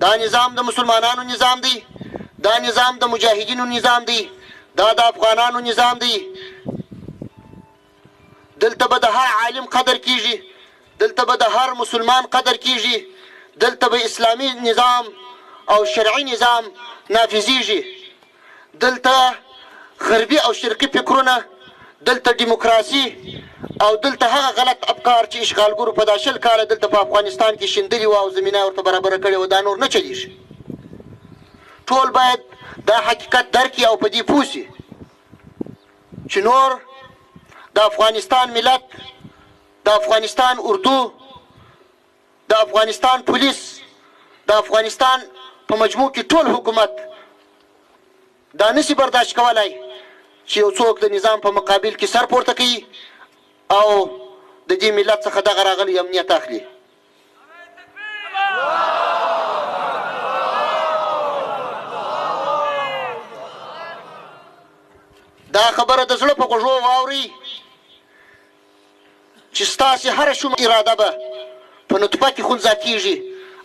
دا نظام د مسلمانانو نظام دی، دا نظام د مجاهدینو نظام دی، دا د افغانانو نظام دی. دلته به د هر عالم قدر کیږي، دلته به د هر مسلمان قدر کیږي، دلته به اسلامي نظام او شرعي نظام نافذیږي. دلته غربي او شرقي فکرونه، دلته دیموکراسي او دلته هغه غلط افکار چې اشغالګرو په دا 20 کاله دلته په افغانستان کې شیندلي وه او زمینه یې ورته برابره کړې وه، دا نور نه چلیږي. ټول باید دا حقیقت درک کړي او په دې پوه شي چې نور د افغانستان ملت، د افغانستان اردو، د افغانستان پولیس، د افغانستان په مجموع کې ټول حکومت دا نشي برداشت کولای چې یو څوک د نظام په مقابل کې سر پورته کوي او د دې ملت څخه دغه راغلی امنیت اخلي. دا خبره د زړه په غوږو واورئ چې ستاسې هره شومه اراده به په نطفه کې خنثی کېږي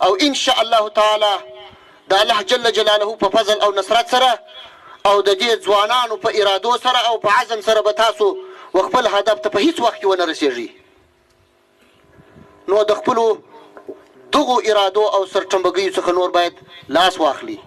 او ان شاء الله تعالی د الله جل جلاله په فضل او نصرت سره او د دې ځوانانو په ارادو سره او په عزم سره به تاسو و خپل هدف ته په هیڅ وخت کې ونه رسېږئ. نو د خپلو دغو ارادو او سرټمبګیو څخه نور باید لاس واخلي.